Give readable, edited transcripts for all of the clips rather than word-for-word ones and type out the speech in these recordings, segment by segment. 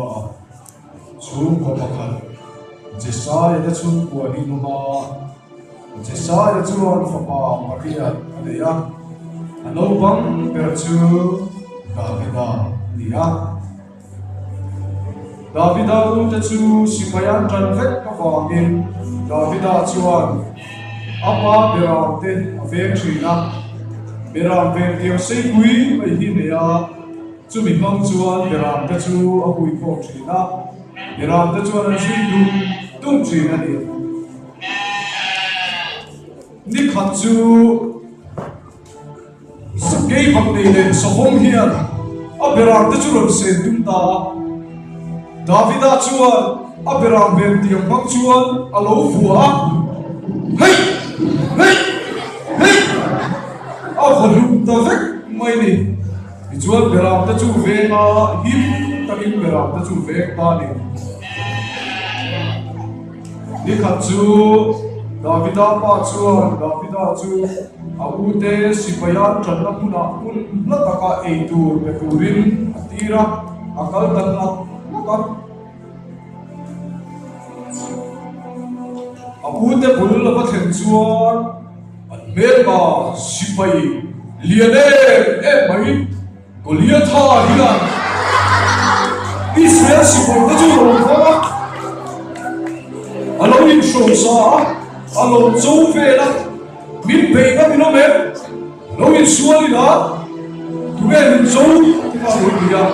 khuaah chhungkaw pakhat Jesaia te chhungkua hi an awm a. Jesaia chuan fapa pariat a nei a, a naupang ber chu Davida a ni a. Davida ute chu sipai an ṭan vek avangin Davida chuan a pa beram te a veng ṭhin a, beram veng tiang seipui mai hi nei a, chumi hmang chuan beram te chu a hui khawm ṭhin a, beram te chuan an zui dum dum ṭhin a ni. Nikhat chu. Sakei bak nei leh sahawm hian a beram te chu rawn sen tum ta a. Davida chuan a beram ven tiang hmang chuan a lo vuah a, Hei! Hei! Hei! A va hlum ta vek mai ni. Tichuan beram te chu veng a, him takin beram te chu veng ta a ni. Nikhat chu Davida pa chuan Davida chu a ute sipaia tanna hmunah hmun hla taka ei tur pe turin a tir a, a kal ta hlak hlak a. A ute bul a va thlen chuan an hmelma sipai lian em em mai Goliatha hian Israel sipaite chu a rawn vawm a, a lo inhrosa a, a lo cho vel a, min beih ngam in awm em? Lo insual ila, tunge min cho ti kha a lo ti a.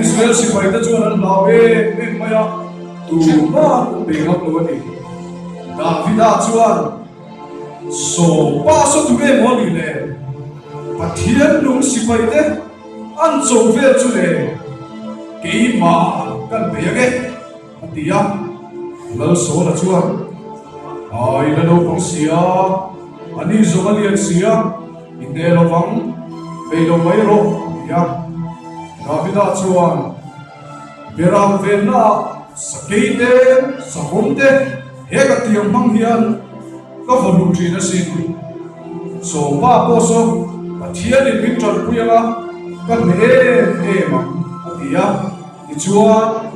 Israel sipaite chuan an hlau em em mai a, tumah an bei ngam lo a ni. Davida chuan. Saw pa saw tu nge maw ni le? Pathian nung sipai te an cho vel chu le keimah kan bei ange a ti a. Lalsawla chuan, Ai la naupang sia, a ni zawng a lian sia, i hne lo vang, bei lo mai rawh a ti a. Davida chuan, Beram vennaah sakei te, sahawm te, He ka tiang hmang hian ka vaw hlu thin asin. Saw pa pawh saw Pathianin min tanpui anga ka hne em em ang a ti a. Tichuan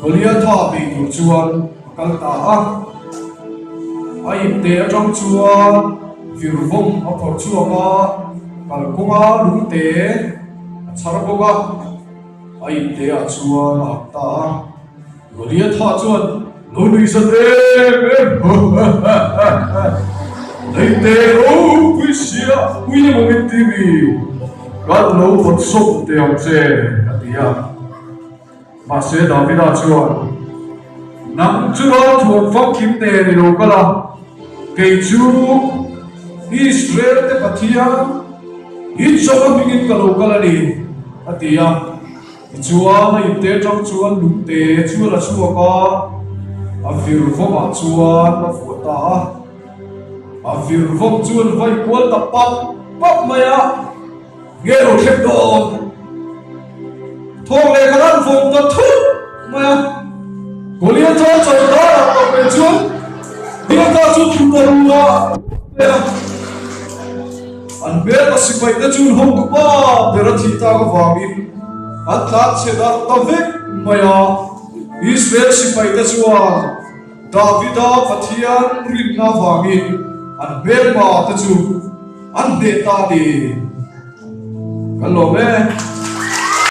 Goliatha bei tur chuan a kal ta a. A ipte atang chuan virvawm a phawrh chhuak a, kalkawnga lungte a chhar bawk a, a ipte ah chuan a ak ta a. Goliatha chuan lo nui zat em em Leite ropui sia pui emaw min ti mi, kan lo vawt sawp teh ang che a ti a. Mahse Davida chuan, Nang chu ralthuam famkim nen i lo kal a, kei chu Israel te Pathian i chawlh hmingin ka lo kal a ni a ti a. Tichuan a inte atang chuan lungte chu a la chhuak a, a vir vawmah chuan a vuah ta a. A vir vawm chu an vai kual ta pap pap mai a, nge lo thleng dawn? Thawk leh khan an vawm ta thut mai a. Goliatha chawlh darah tawh mai chuan Goliatha chu thu ta rut a mai a. An hmelma sipaite chu an hotu pa ber a thih tak avangin an tlan chhe darh ta vek mai a. Israel sipaite chuan Davida Pathian rinna avangin an hmelma te chu an hneh ta a ni. Kan lawm e.